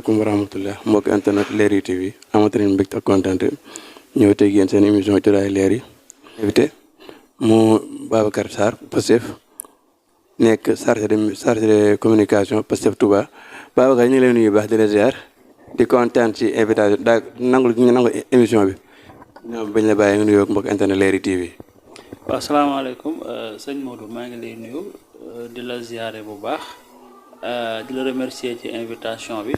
asalaamaaleykum wa rahmatullah mbokk internet Leral TV amati nañu mbégte ak kontaan ñëw tey yéen seen émission Jotaay Leer yi invité mu Babacar Sarr Pastef nekk chargé de communication Pastef Touba Babacar ñu ngi lay nuyu baax di la ziar di kontaan ci invitation daa nangul gi nga nangu émission bi ñoom bañ la bàyyi nga nuyoo ak mbokk internet Leral TV. waaw asalaamaaleykum sëñ Modou maa ngi lay nuyu di la ziare bu baax di la remercier ci invitation bi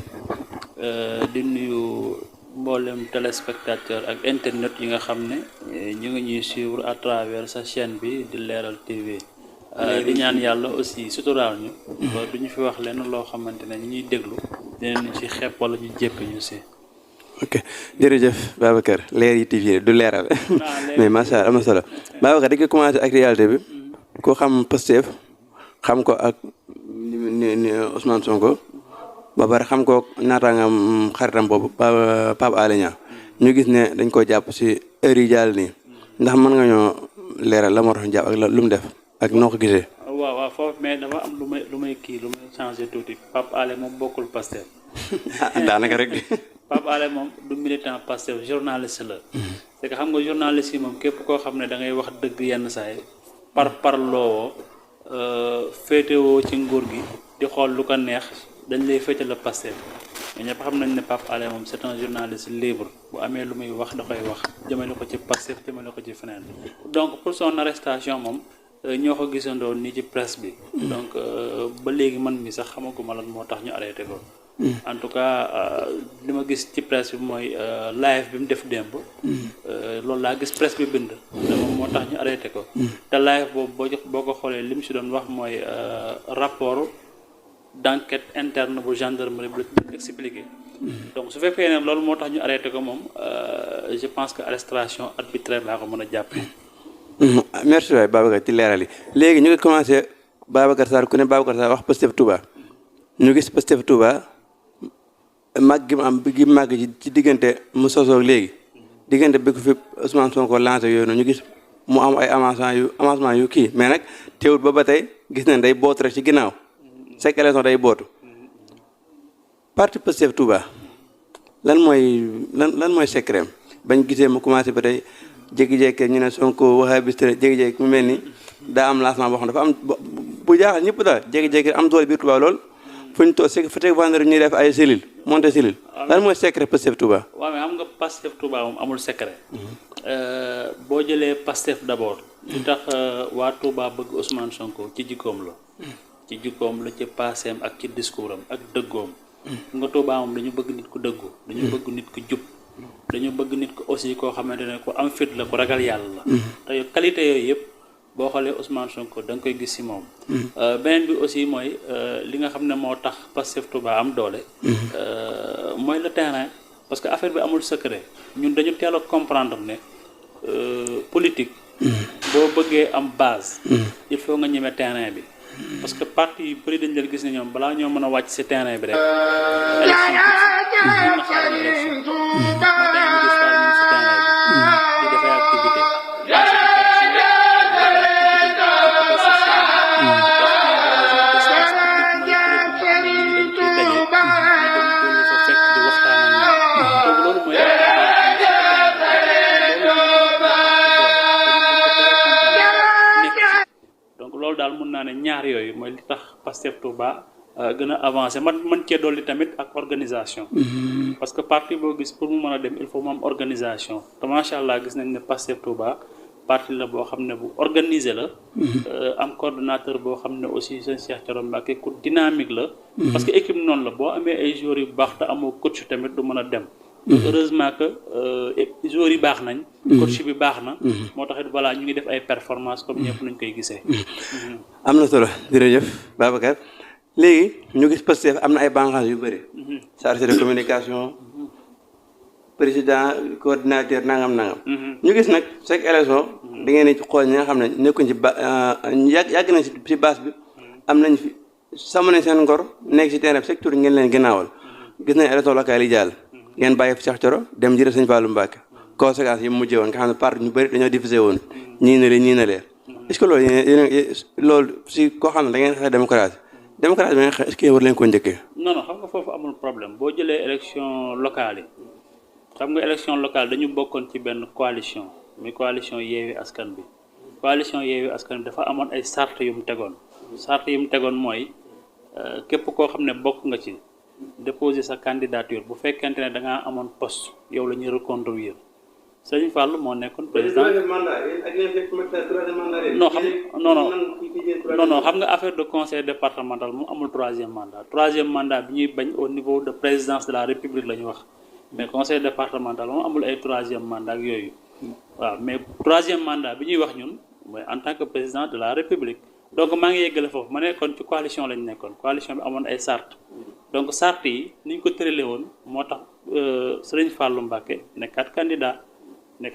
di nuyu mboolem téléspectateur ak internet yi nga xam ne ñu ngi ñuy suivre à travers sa chaîne bi di Leral TV di ñaan yàlla aussi suturaal ñu ba duñu fi wax lenn loo xamante ne ñu ñuy déglu dinañ ci xeeb wala ñu jéppi ñu si. ok jërëjëf Babacar Leral TV du leeral mais macha allah am na solo Babacar di ko commencé ak réalité bi ko xam Pastef xam ko ak ni Ousmane Sonko ba pare xam ko naataangam xaritam boobu Pape Alé Niang ñu gis ne dañ ko jàpp si heure yi jàll nii ndax mën nga ñoo leeral la moo tax ñu jàpp ak lu mu def ak noo ko gisee. waaw foofu mais dafa am lu may changé tuuti Pape Alé moom bokkul Pastef. daanaka rek. Pape Alé moom du militant Pastef journaliste la. c'est que xam nga journaliste yi moom képp koo xam ne da ngay wax dëgg yenn saay parloowoo féetewoo ci nguur gi di xool lu ko neex dañ lay féete la Pastef mais ñëpp xam nañ ne Pape Alé moom c'est un journaliste libre bu amee lu muy wax da koy wax jëmale ko ci Pastef jëmale ko ci feneen donc pour son arrestation moom ñoo ko gisandoo nii ci presse bi donc ba léegi man mi sax xamaguma lan moo tax ñu arrêté ko en tout cas li ma gis ci presse bi mooy live bi mu def démb loolu laa gis presse bi bind te moom moo tax ñu arrêté ko te live boobu boo ko xoolee li mu si doon wax mooy rapport d'enquête interne bu gendarmerie bu la expliqué donc su fekkee ne loolu moo tax ñu arrêté ko moom je pense que arrestation arbitraire laa ko mën a jàppee. merci waay Babacar ci leeral yi léegi ñu ngi commencé Babacar Sarr ku ne Babacar Sarr wax Pastef Touba ñu gis Pastef Touba màgg gi màgg ci diggante mu sosoo léegi diggante bi ko fi Ousmane Sonko lancé yooyu noonu ñu gis mu am ay avancement yu kii mais nag teewut ba tey gis nañ day boot rek ci ginnaaw chaque élection day bootu parti Pastef Touba lan mooy secret bañ gisee mu commencé ba tey jékki-jékki ñu ne Sonko waxee bis te jékki-jékki mu mel ni daa am lancement boo xam dafa am bu jaaxal ñëpp daal jékki-jékki am doole biir Touba lool fu ñu toog fa teg vendredi ñuy def ay cellule monté cellule lan mooy secret Pastef Touba. waaw mais xam nga Pastef Touba moom amul secret. boo jëlee Pastef d'abord. li tax waa Touba bëgg Ousmane Sonko ci jikkoom la. ci jikkoom la ci passeem ak ci discours am ak dëggoom. nga Touba moom dañu bëgg nit ku dëggu. dañu bëgg nit ku jub. dañu bëgg nit ko aussi koo xamante ne ku am fit la ku ragal yàlla la. te qualité yooyu yëpp boo xoolee Ousmane Sonko da nga koy gis ci moom. beneen bi aussi mooy li nga xam ne moo tax Pastef Touba am doole. mooy le terrain parce que affaire bi amul secret ñun dañu teel a comprendre ne politique. boo bëggee am base. il faut nga ñeme terrain bi. parce que parti yu bëri dañ leen gis ne ñoom balaa ñoo mën a wàcc ci terrain bi rek. loolu daal mun naa ne ñaar yooyu mooy li tax Pastef Touba gën a avancé man cee dolli tamit ak organisation. parce que parti boo gis pour mu mën a dem il faut mu am organisation te macha allah gis nañ ne Pastef Touba parti la boo xam ne bu organisé la. am coordonnateur boo xam ne aussi sëñ Cheikh Thioro Mbacké ku dynamique la. parce que équipe noonu la boo amee ay joueurs yu baax te amoo coach tamit du mën a dem. heureusement que joueurs yi baax nañ. coach bi baax na. moo tax it voilà ñu ngi def ay performances comme ñëpp nañ koy gisee. am na solo jërëjëf Babacar léegi ñu gis Pastef am na ay bànqaas yu bëri. chargé de communication président coordinateur nangam. ñu gis nag chaque élection da ngeen di xool ñi nga xam ne nekkuñ ci yàgg nañ ci base bi am nañ fi sàmm nañ seen ngor nekk ci terrain bi secteur ngeen leen ginnaawal gis nañ élection locale yi jàll. ngeen bàyyi fi Cheikh Thioro dem jëlee sëñ Fallou Mbacké conséquences yi mu mujjee woon nga xam ne parti ñu bëri dañoo diffusé woon ñii na leen est-ce que loolu si koo xam ne da ngeen xeex démocratie démocratie bi nga xam est-ce que war leen ko njëkkee. non non xam nga foofu amul problème boo jëlee élection locale yi xam nga élection locale dañu bokkoon ci benn coalition muy coalition Yewwi Askan Bi coalition Yewwi Askan Bi dafa amoon ay sart yu mu tegoon sart yu mu tegoon mooy képp koo xam ne bokk nga ci déposer sa candidature bu fekkente ne da ngaa amoon poste yow la ñuy reconduire Serigne Fall moo nekkoon président non xam non xam nga affaire de conseil départemental moom amul troisième mandat bi ñuy bañ au niveau de présidence de la république la ñu wax mais conseil départemental moom amul ay troisième mandat ak yooyu waaw mais troisième mandat bi ñuy wax ñun mooy en tant que président de la république donc maa ngi yeggale foofu ma nekkoon ci coalition lañ nekkoon coalition bi amoon ay sart donc sart yi ni ñu ko tëralee woon moo tax Serigne Fallou Mbacké nekkaat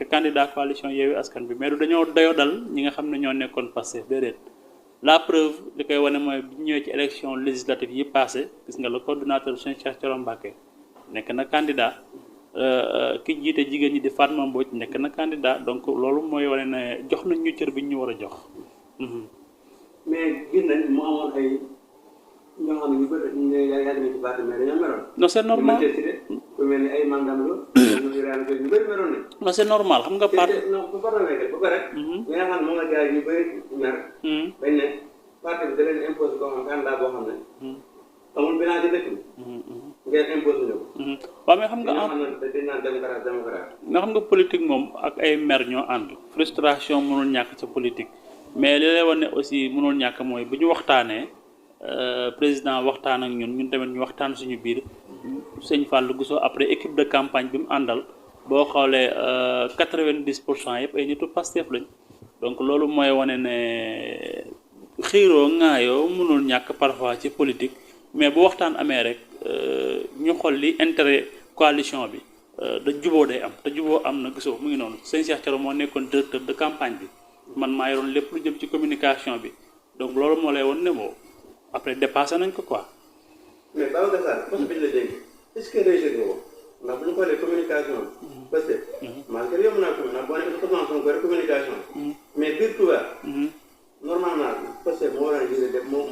candidat coalition Yewwi Askan Bi mais du dañoo doyo dal ñi nga xam ne ñoo nekkoon Pastef déedéet la preuve li koy wane mooy bi ñëwee ci élection législative yi passé gis nga le coordonnateur Serigne Cheikh Thioro Mbacké nekk na candidat ki jiite jigéen ñi di Fatma Mbodj nekk na candidat donc loolu mooy wane ne jox nañ ñu cër bi ñu war a jox. mais gis nañ mu amoon ay ñoo xam ne ñu bëri ñu yàgg nañ ci parti mais dañoo meroon. non c'est normal ku mel ni ay mangam la. ñu bëri meroon nañ. non c'est normal xam nga parti. non bu parti ba pare. li nga xam ne moom la gars yi ñu bëri mer. dañ ne parti bi da leen imposé koo xam candidat boo xam ne. amul bilan ci dëkk bi. ngeen imposé ñu ko. waaw mais xam nga dañ naan démocratie. nga xam nga politique moom ak ay mer ñoo ànd. frustration mënul ñàkk sa politique. mais li lay wane ne aussi mënul ñàkk mooy bu ñu waxtaanee président waxtaan ak ñun tamit ñu waxtaan suñu biir sëñ Fallou gisoo après équipe de campagne bi mu àndal boo xoolee 90% yëpp ay nitu Pastef lañ donc loolu mooy wane ne xiiroo ŋaayoo mënul ñàkk parfois ci politique mais bu waxtaan amee rek ñu xool li intérêt coalition bi da juboo day am te juboo am na gisoo mu ngi noonu sëñ Cheikh Thioro moo nekkoon directeur de campagne bi man maa yoroon lépp lu jëm ci communication bi donc loolu moo lay woon ne moo après dépassé nañ ko quoi. mais Babacar Sarr poste bi ñu la dégg est-ce que réussir nga ko ndax bu ñu xoolee communication bi. parce que. malgré yow mën naa ko ndax boo nekkee Ousmane Sonko rek communication bi. mais biir Touba. normalement poste moo waroon jiite def moo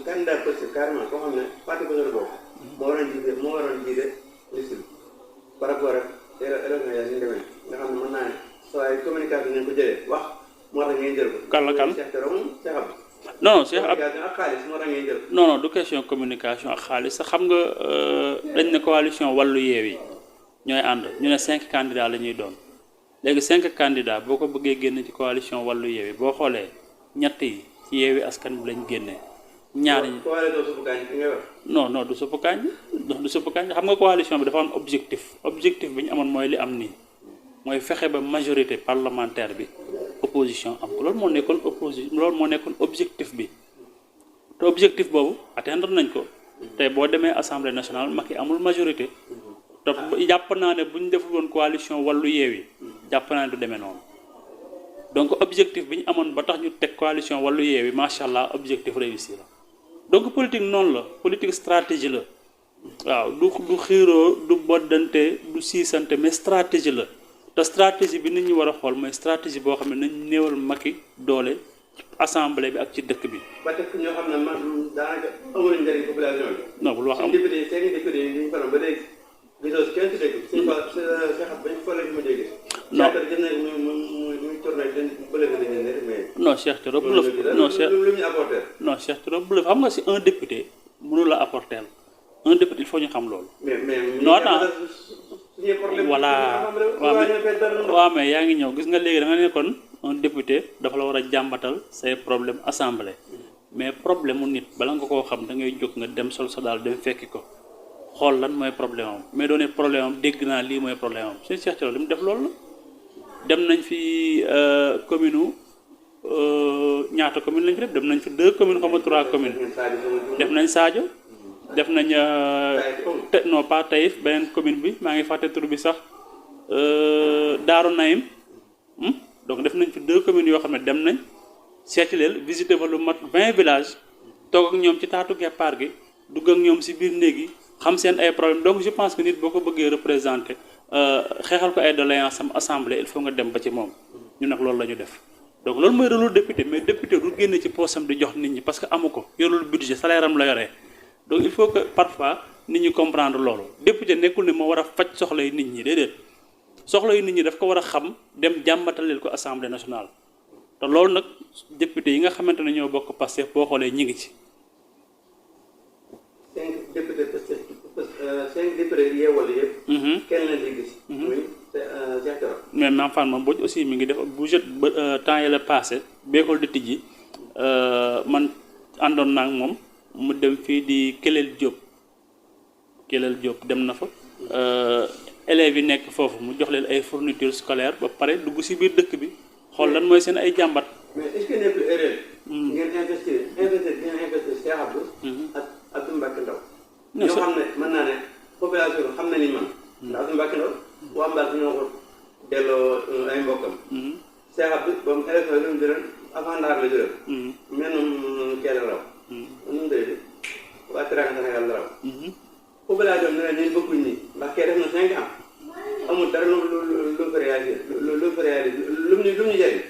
candidat poste carrément koo xam ne parti ko la bokk. moo waroon jiite liste bi par rapport ak élection yi ñu demee nga xam ne mën naa ne saa yu communication nañ ko jëlee wax. moo tax ngeen jël ko. kan la kan Cheikh Thioro moom Cheikh Abdou. non Cheikh Abdou communication ak xaalis moo tax ngeen jël ko. non du question communication ak xaalis sax xam nga dañ ne coalition wàllu Yewwi ñooy ànd ñu ne 5 candidats la ñuy doon léegi 5 candidats boo ko bëggee génne ci coalition wàllu Yewwi boo xoolee ñett yi ci Yewwi Askan Bi lañ génnee. ñaar ñi coalition suppu kañ fi nga wax. non du suppu kañ du suppu kañ xam nga coalition bi dafa am objectif bi ñu amoon mooy li am nii mooy fexe ba majorité parlementaire bi. opposition am ko loolu moo nekkoon objectif bi te objectif boobu atteindre nañ ko te boo demee assemblée nationale Macky amul majorité te jàpp naa ne bu ñu deful woon coalition wàllu Yewwi jàpp naa ne du demee noonu donc objectif bi ñu amoon ba tax ñu teg coalition wàllu Yewwi macha allah objectif réussi la donc politique noonu la politique stratégie la waaw du xiiroo du boddante du siisante mais stratégie la. te stratégie bi nit ñi war a xool mooy stratégie boo xam ne nañ néewal Macky doole assemblée bi ak ci dëkk bi. ba tey ñoo xam ne man daanaka amul njëriñ population bi. non bul wax am député seen député yi ñu faral ba léegi gisoo si kenn si dégg suñu fa Cheikh bañ fa la ñu ma dégg. non gis nañ muy tourné ba léegi dañu ne mais. non Cheikh Thioro bluff non Cheikh lu ñu apporté. non Cheikh Thioro bluff xam nga si un député mënu la apporter un député il faut ñu xam loolu. mais non attends voilà waaw mais yaa ngi ñëw gis nga léegi da nga ne kon un député dafa la war a jàmbatal say problème assemblée mais problème mu nit bala nga koo xam da ngay jóg nga dem sol sa daal dem fekki ko xool lan mooy problème am mais doone problème am dégg naa lii mooy problème am suñu Cheikh Thioro li mu def loolu la dem nañ fi commune ñaata commune lañ fi def dem nañ fi 2 communes xam nga 3 communes def nañ Sadio def nañ non pas Taïf beneen commune bi maa ngi fàtte tur bi sax Daaru Naim donc def nañ fi 2 communes yoo xam ne dem nañ seeti leen visiter fa lu mat 20 villages toog ak ñoom ci taatu keppaar gi dugg ak ñoom si biir néeg yi xam seen ay problème donc je pense que nit boo ko bëggee représenter xeexal ko ay doléances am assemblée il faut nga dem ba ci moom ñu nag loolu la ñu def donc loolu mooy rôle député mais député du génn ci poosam di jox nit ñi parce que amu ko yorul budget salaire am la yoree donc il faut que parfois nit ñi comprendre loolu député nekkul ne moo war a faj soxla yi nit ñi déedéet soxla yi nit ñi daf ko war a xam dem jàmbataleel ko assemblée nationale te loolu nag député yi nga xamante ne ñoo bokk Pastef boo xoolee ñi ngi ci. 5 députés yeewal yëpp. kenn la di gis. muy Cheikh Thioro. mais Mame Fatma Mbodj aussi mi ngi def bu jot ba temps yële passé beekol di tijji man àndoon naa ak moom mu dem fii di Kelel Diop dem na fa élèves yi nekk foofu mu jox leen ay fournitures scolaires ba pare dugg si biir dëkk bi xool lan mooy seen ay jàmbat. mais est-ce que nekkul erreur. ngeen investir Cheikh Abdou. ak Abdou Mbacké Ndaw. ñoo xam ne mën naa ne population xam na ni man. ndax Abdou Mbacké Ndaw waa Mbacké ñoo ko delloo ay mbokkam. Cheikh Abdou ba mu élection yi lu mu jëloon avant ndaar la jëloon. mel noonu keel raw. nu mu dee waa Teranga Sénégal la raw. population bi ne leen ñun bokkuñ nii ndax kee def na 5 ans amul dara lu fa réalisé lu mu ñu jëriñ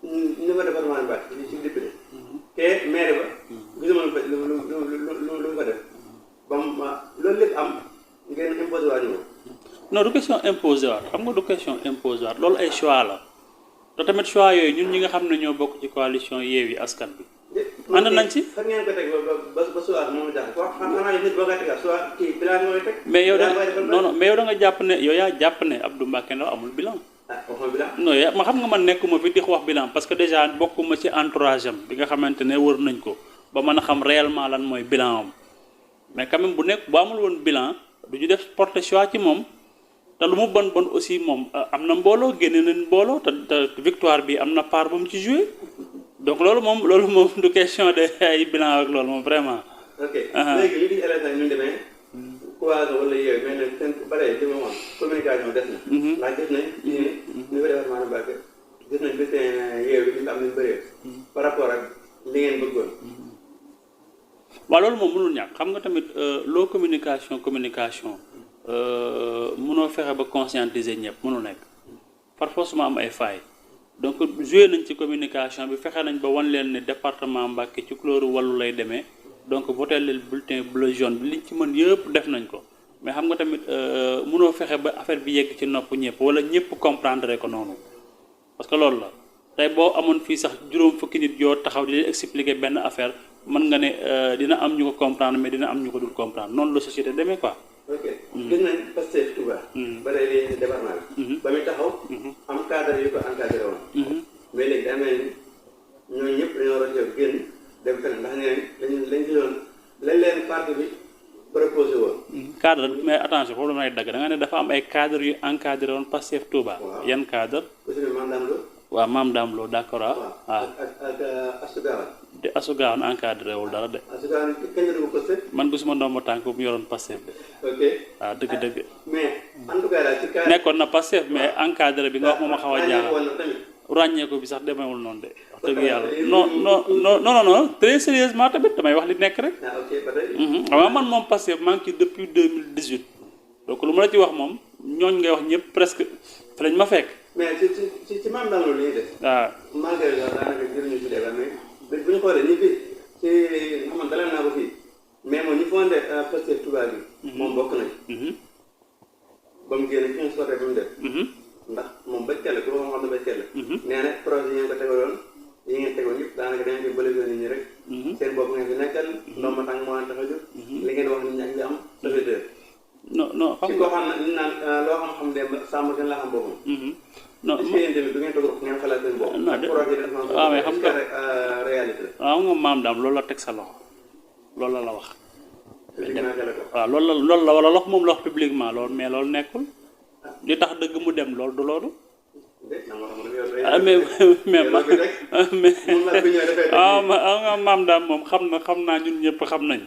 ñu fa département de Mbacké ci député te maire ba gisuma lu fa def ba mu loolu lépp am ngeen imposé waat ñu. non du question imposé waat xam nga du question imposé waat loolu ay choix la te tamit choix yooyu ñun ñi nga xam ne ñoo bokk ci coalition Yewwi Askan Wi. ànd nañ ci. fan ngeen ko teg ba soir moom daal xanaa nit boo ko tegal soir kii bilan mooy teg. mais yow da nga jàpp ne yow yaa jàpp ne Abdou Mbacké Ndaw amul bilan. waxuma bilan. non ma xam nga man nekkuma fi di wax bilan parce que déjà bokkuma ci entourage am bi nga xamante ne wër nañ ko ba mën a xam réellement lan mooy bilan am mais quand même bu amul woon bilan du ñu def porter choix ci moom te lu mu bon aussi moom am na mbooloo génne nañ mbooloo te victoire bi am na part bu mu ci joué. donc loolu moom du question de ay bilan ak loolu moom vraiment. ok léegi ñu gis élection yi ñu demee. coalition wala yooyu mais nag seen bare li ma wax communication des na. ndax gis nañ ci niveau département de Mbacké gis nañ bés yooyu li nga am ni bëree par rapport ak li ngeen bëggoon. waaw loolu moom mënul ñàkk xam nga tamit loo communication mënoo fexe ba conscientiser ñëpp mënul nekk parfois su ma am ay failles. donc joué nañ ci communication bi fexe nañ ba wan leen ne département Mbacké ci couleur wàllu lay demee donc voté leen bulletin bleu jaune bi liñ ci mën yëpp def nañ ko mais xam nga tamit mënoo fexe ba affaire bi yegg ci nopp ñëpp wala ñëpp comprendre ko noonu parce que loolu la tey boo amoon fii sax juróom fukki nit yoo taxaw di leen expliquer benn affaire mën nga ne dina am ñu ko comprendre mais dina am ñu ko dul comprendre noonu la société demee quoi. ok gis nañ Pastef Touba. ba léegi département bi. ba muy taxaw. am cadre yu ko encadré woon. mais léegi daa mel ni ñooñu ñëpp dañoo war a jël génn dem feneen ndax lañ gisoon lañ leen parti bi proposé woon. cadre mais attention foofu la may dagg da nga ne dafa am ay cadre yu encadré woon Pastef Touba. waaw yan cadre. aussi Mame Dame Lo. waaw Mame Dame Lo d'accord waaw. ak Astou Gawane. te Astou Gawane encadré wul dara de. Astou Gawane kenn du ko Pastef. man gisuma ndombo tànk bu mu yoroon Pastef de. ok waaw dëgg. mais en tout cas daal ci cadre. nekkoon na Pastef mais encadré bi nga wax moom a xaw a jaaxal. ràññeeku bi sax demeewul noonu de wax dëgg yàlla non très sérieusement tamit damay wax li nekk rek. ok ba tey. xam nga man moom Pastef maa ngi ci depuis 2018 donc lu ma la ci wax moom ñooñ ngay wax ñëpp presque fa lañ ma fekk. mais ci Mame Dame Lo li ñuy def. waaw malgré loolu daanaka jëriñu si débat mais bu ñu xoolee ñi fi ci xam nga dalal naa ko fii mais moom ñu fondé Pastef Touba bi. moom bokk nañ. ba mu génne ci sorte bi mu def. ndax moom béykat la ku ma xam ne béykat la. nee na projet yi ngeen ko tegaloon yi ngeen tegoon yëpp daanaka dañu koy bële nit ñi rek. seen bopp ngeen fi nekkal. ndomba tàng moo leen tax a jóg. li ngeen wax nit ñi ak li am sauveteur. non xam nga xam ne naan loo xam-xam dem sàmm gën la xam boppam. non est-ce que yéen tamit du ngeen toog ngeen xalaat seen bopp. projet bi waaw mais xam nga réalité la. waaw nga Mame Dame loolu la teg sa loxo loolu la wax. waaw loolu la wala lox moom la wax publiquement loolu mais loolu nekkul li tax dëgg mu dem loolu du loolu. ah mais nga Mame Dame moom xam naa ñun ñëpp xam nañ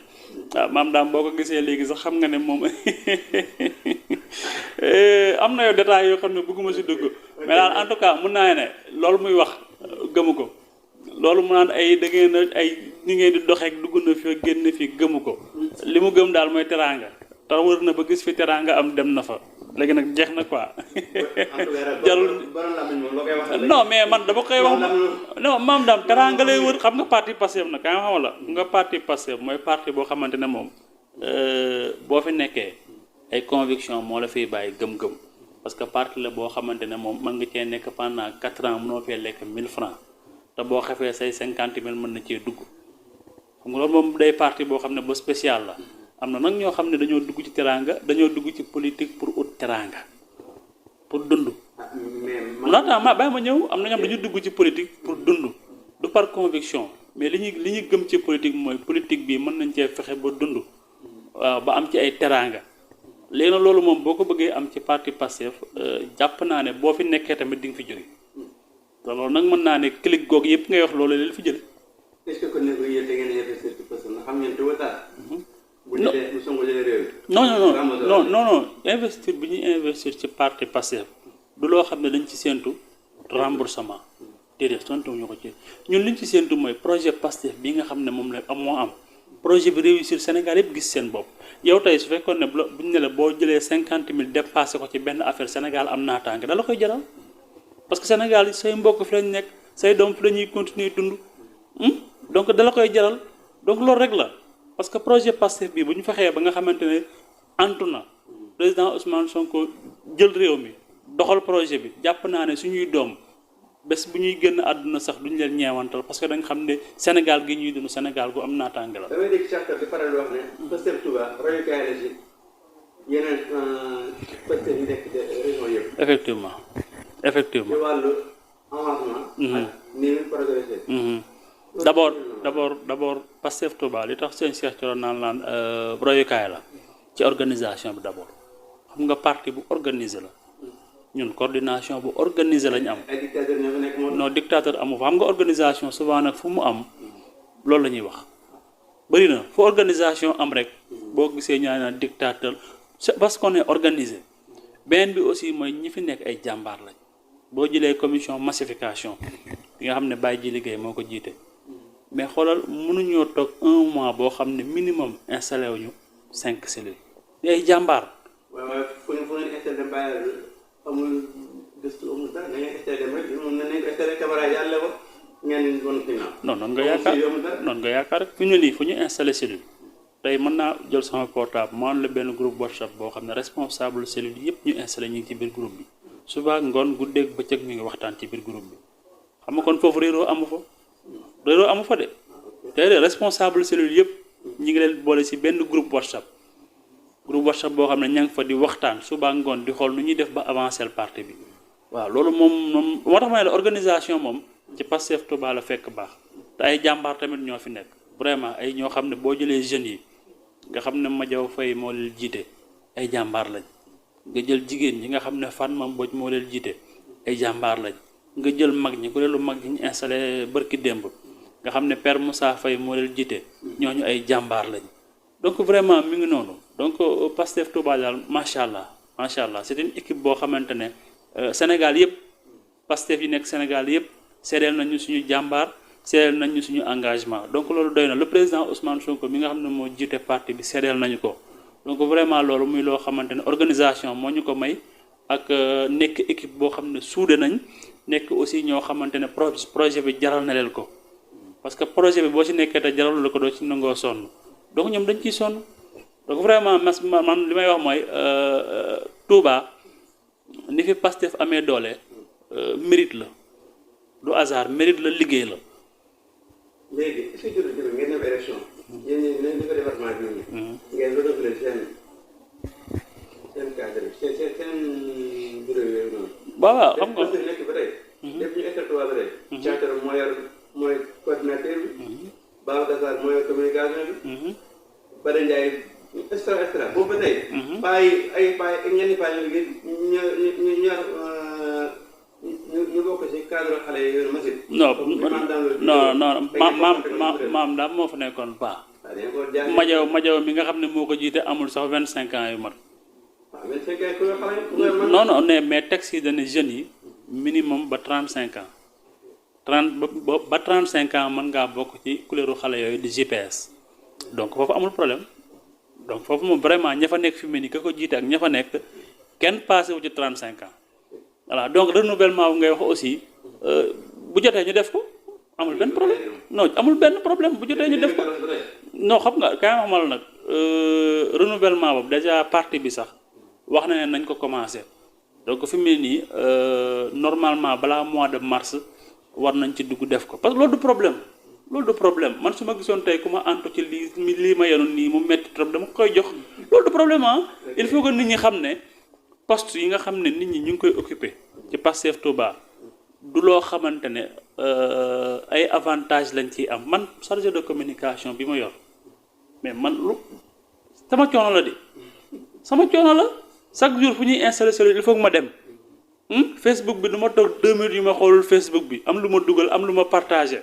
waaw Mame Dame boo ko gisee léegi sax xam nga ne moom am na yow détails yoo xam ne bëgguma si dugg mais daal en tout cas mun naa ne loolu muy wax gëmu ko loolu mu naan ay da ngeen ay ni ngeen di doxeek dugg na fi génn fi gëmu ko li mu gëm daal mooy teraanga te wër na ba gis fi teraanga am dem na fa léegi nag jeex na quoi. jarul non mais man dama koy wax non maam daam teraanga lay wër xam nga parti Pastef nag ka nga xamal la nga parti Pastef mooy parti boo xamante ne moom boo fi nekkee ay conviction moo la fiy bàyyi gëm-gëm parce que parti la boo xamante ne moom mën nga cee nekk pendant 4 ans mënoo fee lekk 1000 francs te boo xefee say 50 000 mën na cee dugg xam nga loolu moom day parti boo xam ne ba spécial la am na nag ñoo xam ne dañoo dugg ci teraanga dañoo dugg ci politique pour ut teraanga pour dund non ma bàyyi ma ñëw am na ñoom dañu dugg ci politique pour dund du par conviction mais li ñuy gëm ci politique mooy politique bi mën nañ cee fexe ba dund waaw ba am ci ay teraanga léegi nag loolu moom boo ko bëggee am ci parti Pastef jàpp naa ne boo fi nekkee tamit di nga fi jóge te loolu nag mën naa ne clique googu yëpp ngay wax loolu leen fi jële est-ce que kon ne yéen da ngeen investir ci Pastef na xam ngeen te wataar bu jëlee bu songo jëlee réew non investir bi ñuy investir ci parti Pastef du loo xam ne dañ ci séentu remboursement déedéet tontu ñu ko ci ñun liñ ci séentu mooy projet Pastef bi nga xam ne moom la moo am projet bi réussir Sénégal yëpp gis seen bopp yow tey su fekkoon ne buñ ne la boo jëlee 50 000 dépassé ko ci benn affaire Sénégal am naataange da la koy jaral parce que Sénégal say mbokk fi lañ nekk say doom fi la ñuy continuer dund donc da la koy jaral donc loolu rek la parce que projet Pastef bi bu ñu fexee ba nga xamante ne antu na président Ousmane Sonko jël réew mi doxal projet bi jàpp naa ne suñuy doom bés bu ñuy génn àdduna sax duñu leen ñeewantal parce que dañ xam ne Sénégal gi ñuy dund Sénégal gu am naataange la. damay dégg Cheikh di faral di wax ne Pastef Touba royukaay la ci yeneen Pastef yi nekk région yëpp. effectivement. ci wàllu avancement. ak ni muy progressé. d'abord Pastef Touba li tax seen Cheikh Thioro naan royukaay la ci organisation bi d'abord xam nga parti bu organisé la. ñun coordination bu organisé lañu am. ay dictateur ñoo fa nekk moom. non dictateur amu fa xam nga organisation souvent nag fu mu am loolu la ñuy wax bëri na fu organisation am rek boo gisee ñaa naan dictateur c'est parce qu'on est organisé beneen bi aussi mooy ñi fi nekk ay jàmbaar lañ boo jëlee commission massification bi nga xam ne Baye ji liggéey moo ko jiite mais xoolal mënuñoo toog 1 mois boo xam ne minimum installé wuñu 5 cellules di ay jàmbaar. waaw fu ngeen installé bàyyi amul gëstu amul dara da ngay installé dem rek moom na nañ ko installé caméra yàlla ko ngeen won ginnaaw. non noonu nga yaakaar rek fi ñu ne nii fu ñu installé cellule tey mën naa jël sama portable ma la benn groupe WhatsApp boo xam ne responsable cellule yëpp ñu installé ñu ngi ci biir groupe bi suba ngoon guddeeg bëccëg ñu ngi waxtaan ci biir groupe bi xam nga kon foofu réeroo amu fa de tey de responsable cellule yëpp ñu ngi leen boole si benn groupe WhatsApp boo xam ne ña ngi fa di waxtaan suba ngoon di xool nu ñuy def ba avancer le parti bi waaw loolu moom moo tax ma ne la organisation moom ci Pastef Touba la fekk baax te ay jàmbaar tamit ñoo fi nekk vraiment ay ñoo xam ne boo jëlee jeunes yi nga xam ne Madiaw Faye moo leen jiite ay jàmbaar lañ nga jël jigéen ñi nga xam ne Fatma Mbodj moo leen jiite ay jàmbaar lañ nga jël mag ñi kuréelu mag ñi ñu installé bërki démb nga xam ne Père Moussa Faye moo leen jiite ñooñu ay jàmbaar lañ donc vraiment mi ngi noonu donc Pastef Touba daal macha allah c'est une équipe boo xamante ne Sénégal yëpp Pastef yi nekk Sénégal yëpp seedeel nañu suñu jàmbaar seedeel nañu suñu engagement donc loolu doy na le président Ousmane Sonko mi nga xam ne moo jiite parti bi seedeel nañu ko donc vraiment loolu muy loo xamante ne organisation moo ñu ko may ak nekk équipe boo xam ne suude nañ nekk aussi ñoo xamante ne projet bi jaral na leen ko parce que projet bi boo ci nekkee te jaral la ko doo ci nangoo sonn donc ñoom dañ ciy sonn donc vraiment man li may wax mooy Touba ni fi Pastef amee doole mérite la du hasard mérite la liggéey la. léegi est-ce que jërëjëf ngeen dem élection. yéen ñi ngeen defee département bi nii. ngeen renouveler seen cadre seen bureau yooyu noonu. waaw xam nga nekk ba tey. lépp ñu état Touba ba tey. Thiatar mooy coordinateur bi. Babacar Sarr mooy communication bi. Bada Ndiaye extra boobu ba tey. paa yi ñenn paa ñu liggéey ñu bokk ci cadre xale yooyu machine. maam daal moo fa nekkoon baax. Madiaw mi nga xam ne moo ko jiite amul sax 25 ans yu mat. waaw 25 ans ku xale. non mais texte yi dañu jeunes yi minimum ba 35 ans 30 ba 35 ans mën ngaa bokk ci couleur xale yooyu di GPS donc foofu amul problème donc foofu moom vraiment ña fa nekk fi mu ne nii ka ko jiite ak ña fa nekk kenn passé wu ci 35 ans. voilà donc renouvellement bu ngay wax aussi bu jotee ñu def ko amul benn problème non amul benn problème bu jotee ñu def ko non xam nga kay xamal nag renouvellement boobu déjà parti bi sax wax na ne nañ ko commencé donc fi mu ne nii normalement balaa mois de mars war nañ ci dugg def ko parce que loolu du problème man su ma gisoon tey ku ma antu ci lii ma yenoon nii mu metti trop dama koy jox loolu du problème il faut que nit ñi xam ne poste yi nga xam ne nit ñi ñu ngi koy occupé ci Pastef Touba du loo xamante ne ay avantage lañ ciy am man chargé de communication bi ma yor mais man lu sama coono la di sama coono la chaque jour fu ñuy installé cellule il faut que ma dem Facebook bi du ma toog 2 minutes yu ma xoolul Facebook bi am lu ma dugal am lu ma partagé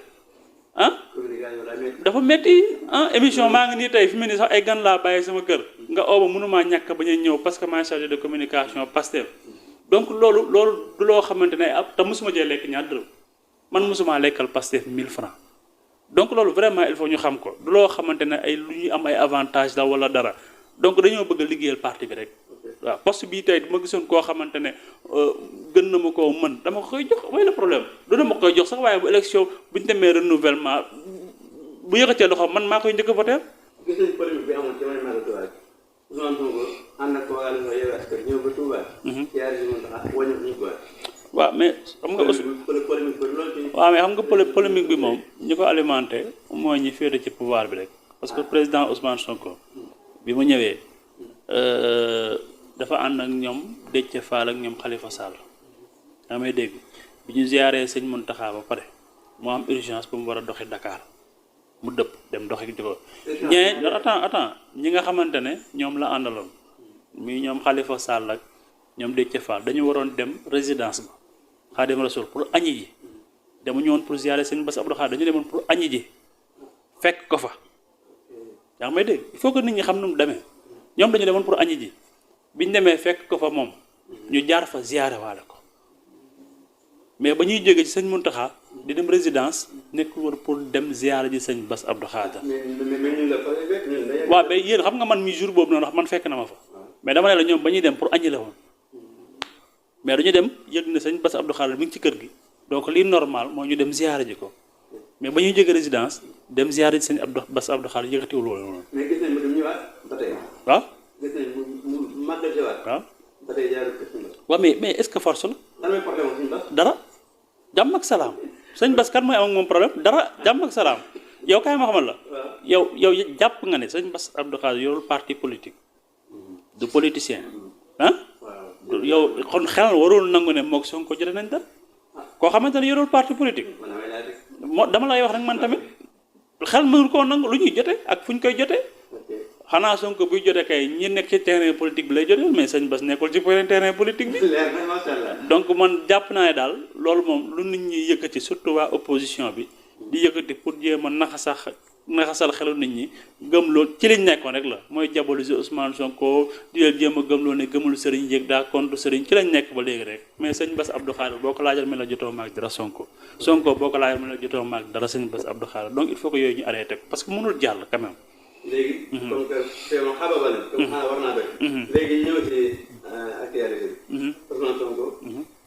dafa metti émission maa ngi nii tey fi mu ne sax ay gan laa bàyyi sama kër nga ooba mënumaa ñàkk bañ a ñëw parce que maa chargé de communication Pastef donc loolu du loo xamante ne te mosuma jee lekk ñaar dërëm man mosuma lekkal Pastef 1000 francs donc loolu vraiment il faut ñu xam ko du loo xamante ne ay lu ñuy am ay avantage la wala dara donc dañoo bëgg a liggéeyal parti bi rek waaw poste bii tey ma gisoon koo xamante ne gën na ma koo mën dama koy jox mooy le problème du dama koy jox sax waaye bu élection bu ñu demee renouvellement bu yëkkatee loxo man maa koy njëkk a voter. gis nañ polémique bi amoon ci may magal Touba Ousmane Sonko ànd ak coalition Yewwi Askan Wi ñëw ba Touba. siyaare si Mountakha wàññi ñu ko. waaw mais xam nga aussi waaw mais xam nga polémique bi moom ñi ko alimenté mooy ñi féete ci pouvoir bi rek parce que président Ousmane Sonko bi mu ñëwee dafa ànd ak ñoom Déthié Fall ak ñoom Khalifa Sall yaa may dégg bi ñu ziaree sëñ Mountakha ba pare moo am urgence bu mu war a doxi Dakar mu dëpp dem doxi di ko ñee attends ñi nga xamante ne ñoom la àndaloon muy ñoom Khalifa Sall ak ñoom Déthié Fall dañu waroon dem résidence ba Khadim Rasoul pour añi ji demu ñëwoon pour ziaré sëñ Bass Abdou Khadre dañu demoon pour añi ji fekk ko fa yaa ngi may dégg il faut que nit ñi xam nu mu demee ñoom dañu demoon pour añi ji biñu demee fekk ko fa moom ñu jaar fa ziaré waale ko mais ba ñuy jógee ci sëñ Mountakha di dem résidence nekkul woon pour dem ziaré ji sëñ Bass Abdou Khadre waaw mais yéen xam nga man mi jour boobu noonu wax man fekk na ma fa mais dama ne la ñoom ba ñuy dem pour añi la woon mais dañu dem yëg ne sëñ Bass Abdou Khadre mi ngi ci kër gi donc lii normal mooy ñu dem ziaré ji ko mais ba ñuy jógee résidence dem ziaré ji sëñ Bass Abdou Khadre yëkkatiwul loolu. mais gis nañ mu dem ñëwaat ba tey. waaw. gis nañ mu màggal si waat. waaw ba tey jaarul kër sëñ Bass. waaw mais est-ce que force la. lan mooy problème sëñ Bass. dara jàmm ak salaam sëñ Bass kan mooy am ak moom problème dara jàmm ak salaam yow kaay ma xamal la. yow jàpp nga ne sëñ Bass Abdou Khadre yorul parti politique du politicien yow kon xelal warul nangu ne moog Sonko jote nañ dara koo xamante ne yorul parti politique moo dama lay wax rek man tamit xel mënul koo nangu lu ñuy jote ak fu ñu koy jotee xanaa Sonko buy jote kay ñi nekk ci terrain politique bi lay jotee mais sëñ Bass nekkul ci terrain politique bi donc man jàpp naa ne daal loolu moom lu nit ñi yëkkati surtout waa opposition bi di yëkkati pour jéem a naxasal xelu nit ñi gëmloo ci liñ nekkoon rek la mooy diaboliser Ousmane Sonko di leen jéem a gëmloo ne gëmul sëriñ yéeg daa contre sëriñ ci lañ nekk ba léegi rek mais sëñ Bass Abdou Khadre boo ko laajal mi la jotoo maag dara Sonko boo ko laajal mi la jotoo maag dara sëñ Bass Abdou Khadre donc il faut que yooyu ñu arrêté ko parce que mënul jàll quand même. léegi. comme que c'est moom xaabaabal na. comme xanaa war naa doy. léegi ñëw ci actualité bi. Ousmane Sonko.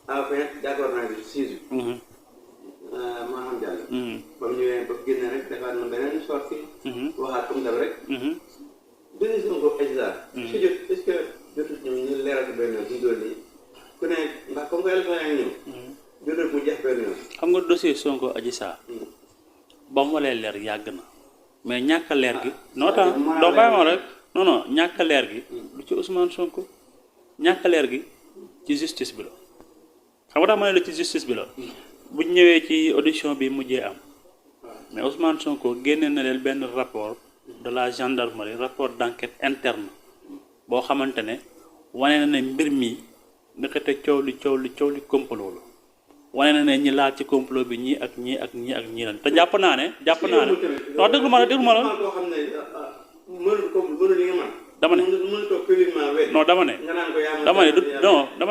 enfin d'accord naa ci 6 jours. maa xam jàll. ba mu ñëwee ba génne rek defaat na beneen sortie. waxaat comme dab rek. deuxième Sonko Adji Sarr. su jot est-ce que jotul ñu leeral ko benn yoon suñu doon nii ku ne ndax comme que élection yaa ngi ñëw. jotul mu jeex benn yoon. xam nga dossier Sonko Adji Sarr. ba mu walee leer yàgg na mais ñàkk leer gi. non tax doo bàyyi ma rek non ñàkk leer gi. lu ci Ousmane Sonko ñàkk leer gi ci justice bi la xam nga tax ma ne la ci justice bi la. bu ñu ñëwee ci audition bi mujjee am mais Ousmane Sonko génne na leen benn rapport de la gendarmerie rapport d'enquête interne boo xamante ne wane na ne mbir mi nekkate coow li complot la wane na ne ñi laal ci complot bi ñii ak ñii lan te jàpp naa ne non déglu ma la dama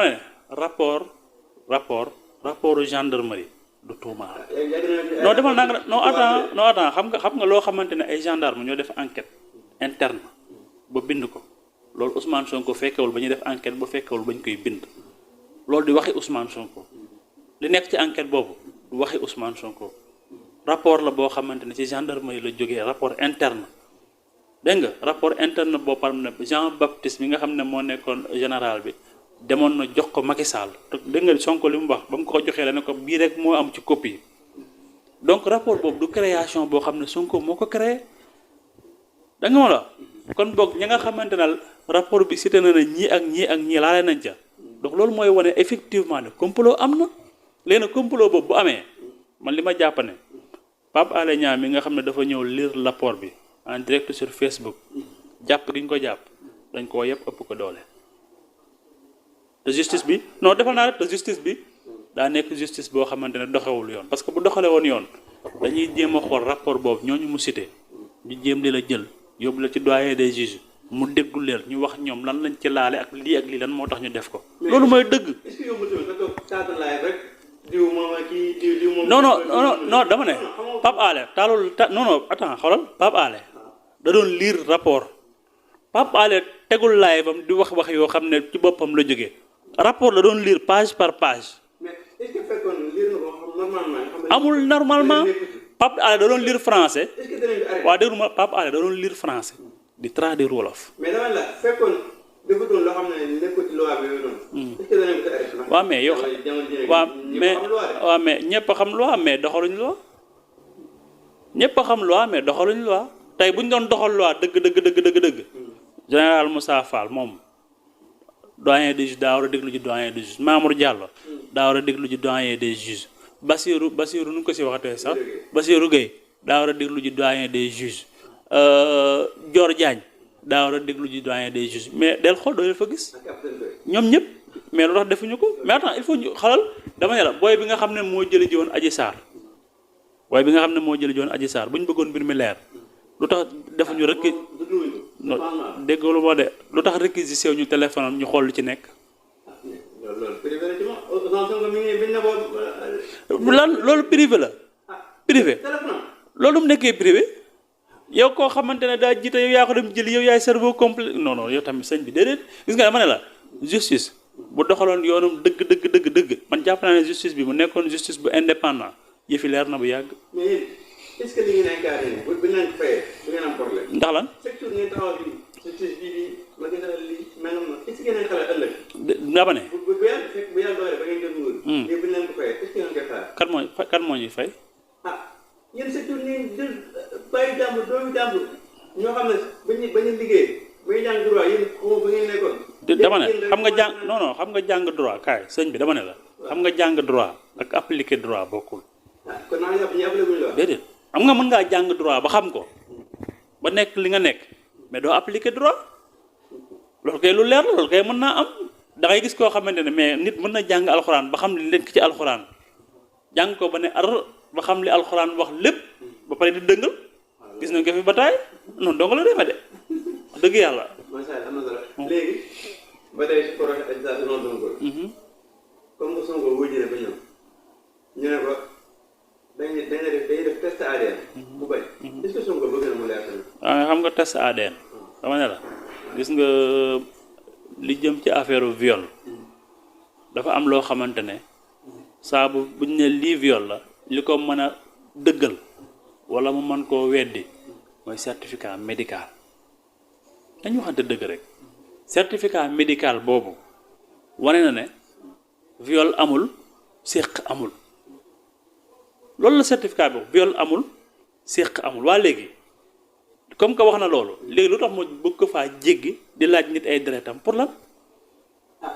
ne rapport gendarmerie du tuumaal non demal naa nga non attends xam nga loo xamante ne ay gendarme ñoo def enquête interne ba bind ko loolu Ousmane Sonko fekkewul ba ñuy def enquête ba fekkewul ba ñu koy bind loolu di waxi Ousmane Sonko li nekk ci enquête boobu du waxi Ousmane Sonko rapport la boo xamante ne ci gendarmerie la jógee rapport interne dégg nga rapport interne boo xam ne Jean Baptiste mi nga xam ne moo nekkoon général bi demoon na jox ko Macky Sall dégg nga Sonko li mu wax ba mu ko joxee la ne ko bii rek moo am ci copie donc rapport boobu du création boo xam ne Sonko moo ko créé da nga ma la kon boog ñi nga xamante ne rapport bi cité na ñii ak ñii laale nañ ca donc loolu mooy wane effectivement ne complot am na léegi nag complot boobu bu amee man li ma jàpp ne Pape Alé Niang mi nga xam ne dafa ñëw lire rapport bi en direct sur Facebook jàpp gi ñu ko jàpp dañ koo yëpp ëpp ko doole te justice bi non defal naa rek te justice bi daa nekk justice boo xamante ne doxewul yoon parce que bu doxalee woon yoon dañuy jéem a xool rapport boobu ñooñu mu cité ñu jéem di la jël yóbbu la ci doyen des juges mu déggu leen ñu wax ñoom lan lañ ci laale ak lii lan moo tax ñu def ko. loolu mooy dëgg. est-ce que yow rek diw moom ak kii diw moom. non dama ne Pape Alé taalul non attends xoolal Pape Alé da doon lire rapport Pape Alé tegul laay bam di wax yoo xam ne ci boppam la jógee rapport la doon lire page par page. mais est-ce que fekkoon lire na ko normalement. amul normalement Pape Alé da doon lire français. est-ce que danañ ko arrêté. waa déglu ma Pape Alé da doon lire français di traduire wolof. mais dama la fekkoon dafa doon loo xam ne nekkul ci loi bi yooyu noonu. est-ce que danañ ko arrêté. waaw mais yow waaw mais ñëpp a xam loi mais doxaluñ loi ñëpp a xam loi mais doxaluñ loi tey bu ñu doon doxal loi dëgg. général Moussa Fall moom doyen des juges daa war a déglu ji doyen des juges Mamour Diallo daa war a déglu ji doyen des juges Bassirou nu ko si waxatee sax Bassirou Gueye daa war a déglu ji doyen des juges Dior Diagne daa war a déglu ji doyen des juges mais del xool doo leen fa gis ñoom ñëpp mais lu tax defuñu ko mais attends il faut ñu xalal dama ne la booy bi nga xam ne moo jëli ji woon Adji Sarr bu ñu bëggoon mbir mi leer lu tax defuñu rek déggoolu moo de lu tax réquisition ñu téléphone am ñu xool lu ci nekk. loolu privé la. privé loolu mu nekkee privé yow koo xamante ne daa jiite yow yaa ko dem jëli yow yaay cerveau complet non yow tamit sëñ bi déedéet gis nga dama ne la justice bu doxaloon yoonum dëgg man jàpp naa ne justice bi mu nekkoon justice bu indépendant yëfi leer na bu yàgg. est-ce que li ngeen incarné bu ñu leen fayee du ngeen am problème. ndax lan. secteur ngeen taxaw bi justice bii ma gën a lii mel na est-ce que ngeen xalaat ëllëg. dama ne. bu yàlla fekk bu yàlla doole ba ngeen jël nguur. mais bu ñu leen ko fayee est-ce que ngeen koy xaar. kan moo ñuy fay. yéen secteur ngeen jël bàyyi jàmbur doomu jàmbur ñoo xam ne ba ñu liggéey bay jàng droit yéen xamoo ba ngeen nekkoon. dama ne xam nga jàng xam nga jàng droit kaay sëñ bi dama ne la. xam nga jàng droit ak appliquer droit bokkul. kon naa ñu appelé guñ la. déedéet. xam nga mën ngaa jàng droit ba xam ko ba nekk li nga nekk mais doo appliquer droit loolu kay lu leer la loolu kay mën naa am da ngay gis koo xamante ne mais nit mën na jàng alxuraan ba xam li nekk ci alxuraan jàng ko ba ne ba xam li alxuraan wax lépp ba pare di dëngal gis nañ ko fi ba taay noonu dong la demee de dëgg yàlla. macha allah am na solo léegi ba tey si projet Ousmane Sonko. comme que Sonko wóor ba ñëw ñu ne ko. dañuy def test ADN. bu bañ. est-ce que Sonko bëgg na mu leer tamit. xam nga test ADN. dama ne la gis nga li jëm ci affaire viol dafa am loo xamante ne saa buñ ne lii viol la li ko mën a dëggal wala mu mën koo weddi mooy certificat médical dañu waxante dëgg rek certificat médical boobu wane na ne viol amul séq amul. loolu la certificat boobu viol amul séq amul waa léegi comme que wax na loolu léegi lu tax ma bëgg ko faa jéggi di laaj nit ay deretam pour lan.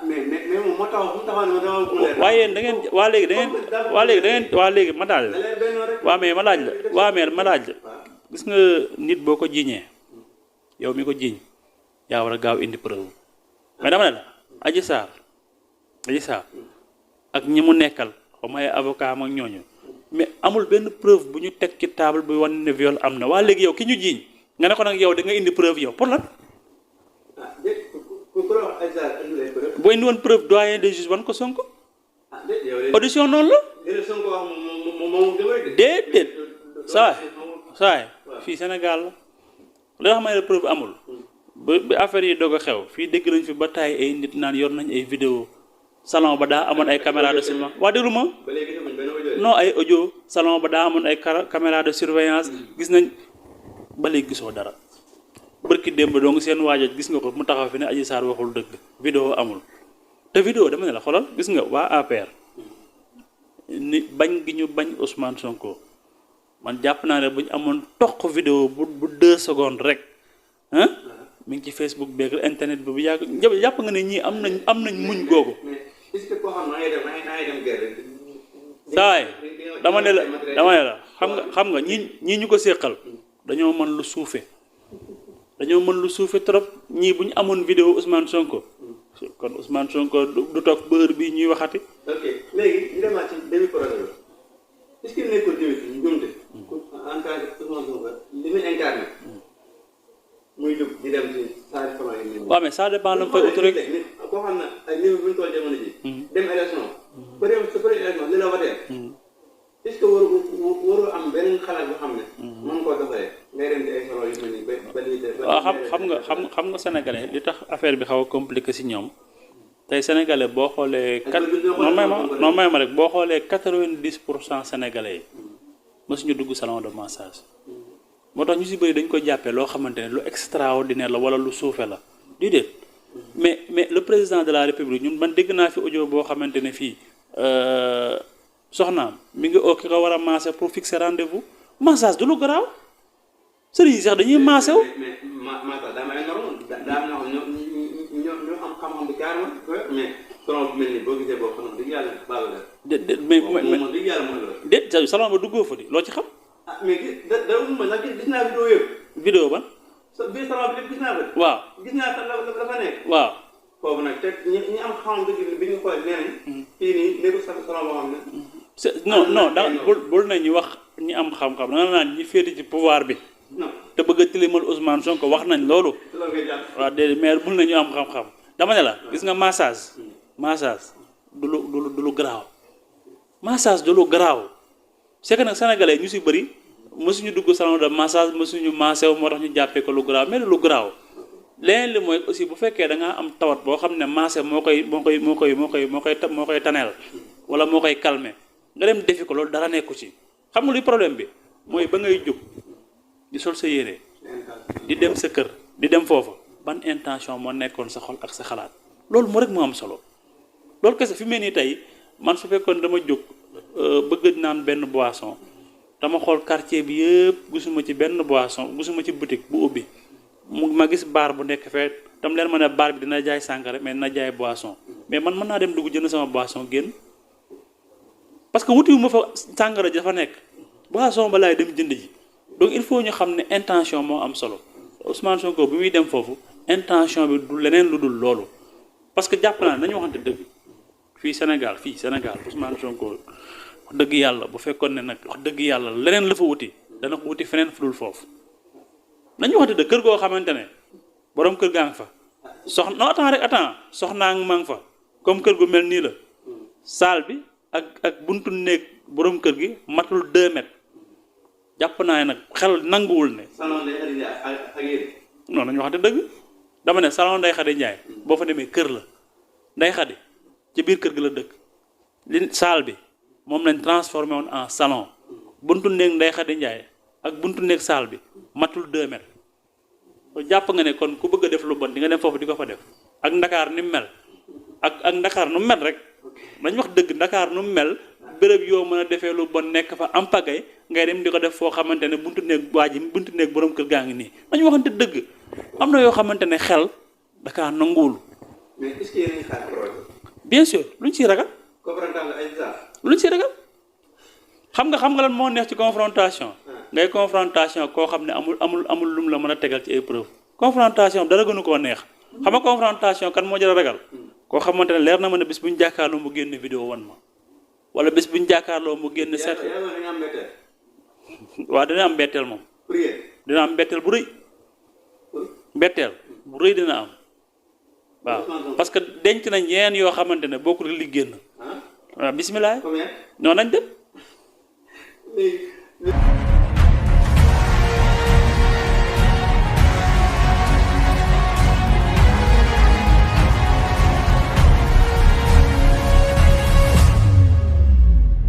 mais moom moo taxaw fu mu taxaw ne ma dama ko leer. waaye da ngeen waa léegi ma daal la ma laaj la gis nga nit boo ko jiiñee yow mi ko jiiñ yaa war a gaaw indi preuve mais dama ne la Adji Sarr ak ñi mu nekkal xaw ma ay avocat ak ñooñu. mais amul benn preuve bu ñu teg ci table bu wane ne viol am na waa léegi yow ki ñu jiiñ nga ne ko nag yow da nga indi preuve yow pour lan. boo indi woon preuve doyen des juges wan ko Sonko. audition noonu la. déedéet saay fii Sénégal la li nga xam ne preuve amul ba affaire yi doog a xew fii dégg nañ fi ba taay ay nit naan yor nañ ay vidéo salon ba daa amoon ay caméra de cinéma waa déglu ma non ay audio salon ba daa amoon ay caméra de surveillance gis nañ ba léegi gisoo dara bërki démb dong seen waajal gis nga ko mu taxaw fi ne Adji Sarr waxul dëgg vidéo amul te vidéo dama ne la xoolal gis nga waa APR ni bañ gi ñu bañ Ousmane Sonko man jàpp naa ne bu ñu amoon toq vidéo bu 2 secondes rek ah mi ngi ci Facebook beeg internet bi bu yàgg jàpp nga ne ñii am nañ muñ googu. est-ce que koo xam ne ngay dem guerre saay dama ne la xam nga ñii ñu ko séqal dañoo mën lu suufe trop ñii bu ñu amoon vidéo Ousmane Sonko kon Ousmane Sonko du toog ba heure bii ñuy waxati. ok léegi ñu demaat ci début projet bi est-ce que nekkul tamit njumte en tant que Ousmane Sonko li muy incarné muy jóg di dem ci saa yu xamaa yi. waaw mais ça dépend la mu fay ut rek. koo xam ne ay niveau bu ñu toll jamono ji. dem élection. ba dem sa première élection li la watee. est-ce que waru am benn xalaat boo xam ne. mën koo doxalee ngay dem ci ay solo yu mel nii ba lii de. waaw xam nga sénégalais li tax affaire bi xaw a compliqué si ñoom tey sénégalais boo xoolee. non may ma rek boo xoolee 90% sénégalais yi mosuñu dugg salon de massage. moo tax ñu si bëri dañ ko jàppee loo xamante ne lu extraordinaire la wala lu suufe la déedéet mais le président de la république ñun man dégg naa fi audio boo xamante ne fii soxnaam mi ngi oo ki ko war a massé pour fixer rendez-vous massage du lu garaaw sëriñ yi sax dañuy massé wu. mais massage daa may normal daa am ñoo am xam-xam bi carrément mais salon bu mel nii boo gisee boo xam ne dëgg yàlla baax la. déet salon ba duggoo fa di loo ci xam. ah mais gis naa vidéo yëpp. vidéo ban. biir salon bi lépp gis naa ko. waaw gis naa la fa nekk. waaw. foofu nag te ñi am xam dëgg bi ñu xoolee nee nañ. fii nii nekkul sax salon boo xam ne. non da bul na ñu wax ñi am xam-xam da nga naan ñi féete ci pouvoir bi. non te bëgg a tilimal Ousmane Sonko wax nañ loolu. waaw déedéet mais bul na ñu am xam-xam dama ne la gis nga massage du lu garaaw massage du lu garaaw c'est que nag sénégalais ñu si bëri mësuñu dugg salon de massage mësuñu massé wu moo tax ñu jàppee ko lu garaaw mais lu garaaw leneen li mooy aussi bu fekkee da ngaa am tawat boo xam ne massé moo koy taneel wala moo koy calmer nga dem defi ko loolu dara nekku ci xam nga luy problème bi mooy ba ngay jóg di sol sa yére di dem sa kër di dem foofa ban intention moo nekkoon sa xol ak sa xalaat loolu moo rek moo am solo loolu kese fi mel nii tey man su fekkoon dama jóg bëgg naan benn boisson dama xool quartier bi yëpp gisuma ci benn boisson gisuma ci boutique bu ubbi ma gis bar bu nekk fee tam leen ma ne bar bi dina jaay sàngara mais dina jaay boisson mais man mën naa dem dugg jënd sama boisson génn parce que wutiwu ma fa sàngara dafa nekk boisson ba laay dem jënd ji donc il faut ñu xam ne intention moo am solo Ousmane Sonko bi muy dem foofu intention bi du leneen lu dul loolu parce que jàpp naa nañu waxante dëgg fii Sénégal Ousmane Sonko wax dëgg yàlla bu fekkoon ne nag wax dëgg yàlla leneen la fa wuti dana ko wuti feneen fu dul foofu nañu waxante dëgg kër goo xamante ne borom kër gaa ngi fa soxnaa ngi maa ngi fa comme kër gu mel nii la salle bi ak buntu néeg borom kër gi matul 2 mètres jàpp naa ne nag xel nanguwul ne. salon Ndeye Khady Ndiaye ak yéen. non nañu waxante dëgg dama ne salon Ndeye Khady Ndiaye boo fa demee kër la Ndeye Khady ci biir kër gi la dëkk li salle bi moom lañ transformé woon en salon buntu néeg Ndeye Khady Ndiaye ak buntu néeg salle bi matul 2 mètres jàpp nga ne kon ku bëgg a def lu bon di nga dem foofu di ko fa def ak Ndakaar ni mu mel ak Ndakaar nu mu mel rek nañ wax dëgg Ndakaar nu mu mel béréb yoo mën a defee lu bon nekk fa am pagay ngay dem di ko def foo xamante ne buntu néeg borom kër gaa ngi nii nañu waxante dëgg am na yoo xamante ne xel Dakar nanguwul. mais est-ce que yéen a ngi xaar projet. bien sûr luñ ciy ragal. confrontation ay saa. luñ ciy ragal xam nga lan moo neex ci confrontation. ngay confrontation koo xam ne amul lum la mën a tegal ci ay preuve confrontation dara gënu koo neex xam nga confrontation kan moo jar a ragal koo xamante ne leer na ma ne bis bu ñu jàkkaarloo mu génn vidéo wan ma wala bis bu ñu jàkkaarloo mu génn set. waaw dina am mbetteel moom. dina am mbetteel bu rëy. mbetteel bu rëy dina am. waaw parce que denc nañ yeneen yoo xamante ne bokkul li génn. waaw bisimilah. non nañ dem.